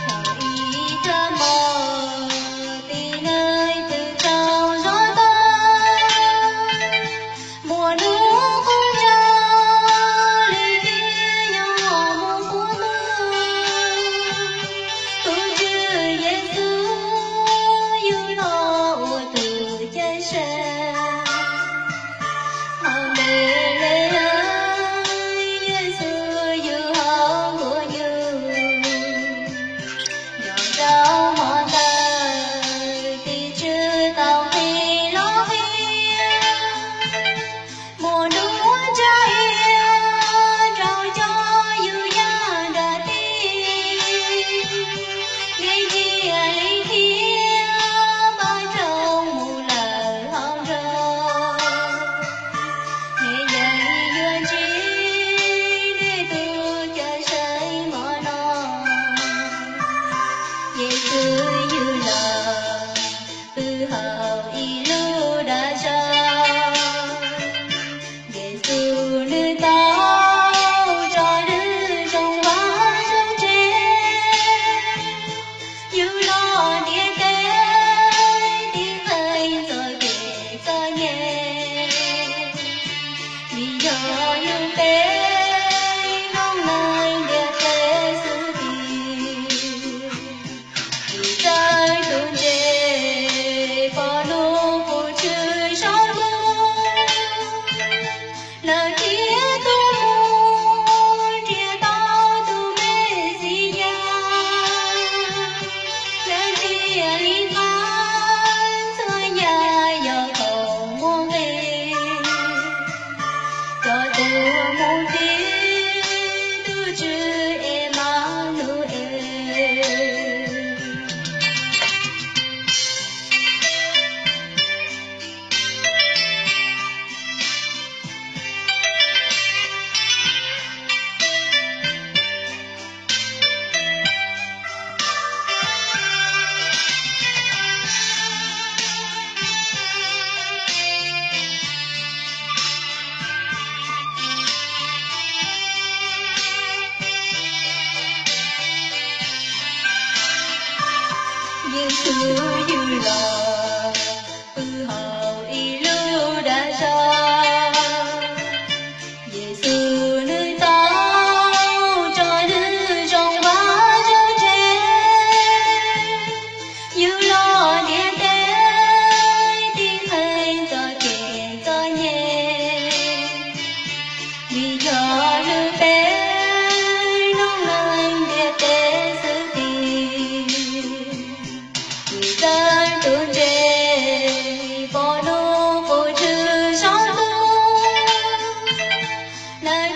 Thaum ib tag hmo, tib neeg twb tau zov tau, muaj hnub qub tsaus, lwm tiam yog hmo mus qub tuag. Tus Tswv Yexus yug los ua tus cev sab. Hauv Npelehees, Yexus yug hauv nkuaj nyuj. Nyob rau hmo ntawd, tus Tswv tau nqis los qhia, muaj hnub tsaus ib, rau cov yug yaj nram teb, nej cia li qhia, pab zoo mus lawm hauv nroog. Nej yeej yuav ntsib nej tus cev sab hmo no. Yexus yug los pw hauv ib lub dav zog. Yexus nws tau tso nws zoo vaj zoo tsev, yug los ntiaj teb tiv qeej txoj kev txom nyem. Vim yog yug peb noob neej ntiaj teb xwb tiag. Vim txawj tus ntse pom hnub qub tshwm saum ntuj, lawv thiaj tuaj mus nrhiav tau tus Mexiyas, lawv thiaj li qab txhua yam yog thaum muaj nqis, cov tuag mus tiv tus Tswv Emanues. Yexus yug los pw hauv ib lub dav zog. Yexus nws tau tso nws zoo vaj zoo tsev, yug los ntiaj teb tiv qeej txoj kev txom nyem. Vim yog yug peb noob neej ntiaj teb xwb tiag. Vim txawj tus ntse pom hnub qub tshwm saum ntuj, lawv